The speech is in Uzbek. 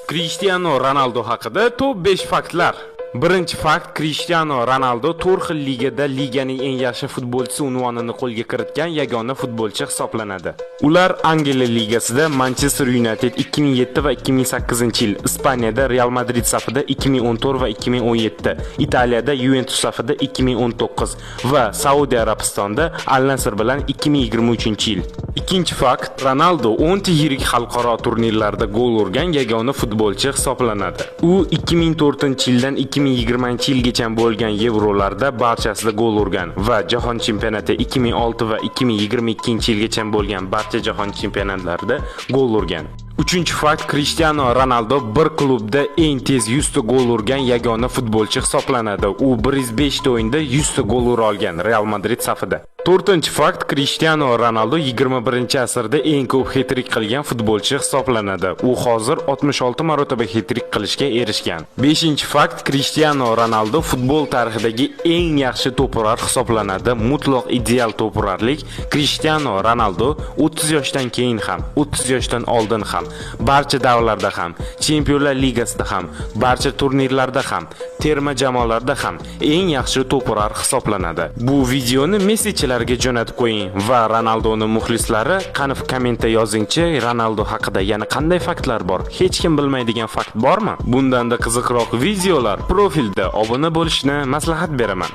Krishtianu Ronaldu haqida top 5 faktlar. Birinchi fakt: Krishtianu Ronaldu 4 xil ligada liganing eng yaxshi futbolchisi unvonini qo'lga kiritgan yagona futbolchi hisoblanadi. Ular: Angliya ligasida Manchester United 2007 va 2008-yil, Ispaniyada Real Madrid safida 2014 va 2017, Italiyada Juventus safida 2019 va Saudiya Arabistonda Al Nassr bilan 2023-yil. Ikkinchi fakt: Ronaldu 10 ta yirik xalqaro turnirlarda gol urgan yagona futbolchi hisoblanadi. U 2004-yildan 2020-yilgacha bo'lgan Yevrolarda barchasida gol urgan va Jahon chempionati 2006 va 2022-yilgacha bo'lgan barcha jahon chempionatlarida gol urgan. Uchinchi fakt: Krishtianu Ronaldu bir klubda eng tez 100 ta gol urgan yagona futbolchi hisoblanadi. U 105 ta o'yinda 100 ta gol ura olgan Real Madrid safida. To'rtinchi fakt: Krishtianu Ronaldu 21-asrda eng ko'p xetrik qilgan futbolchi hisoblanadi. U hozir 66 marotaba xetrik qilishga erishgan. Beshinchi fakt: Krishtianu Ronaldu futbol tarixidagi eng yaxshi to'purar hisoblanadi. Mutlaq ideal to'purarlik. Krishtianu Ronaldu 30 yoshdan keyin ham, 30 yoshdan oldin ham, barcha davrlarda ham, Chempionlar ligasida ham, barcha turnirlarda ham, terma jamoalarda ham eng yaxshi to'purar hisoblanadi. Bu videoni Messichilarga jo'natib qo'ying va Ronaldoni muxlislari, qani, kommentda yozingchi, Ronaldo haqida yana qanday faktlar bor? Hech kim bilmaydigan fakt bormi? Bundanda qiziqroq videolar profilda, obuna bo'lishni maslahat beraman.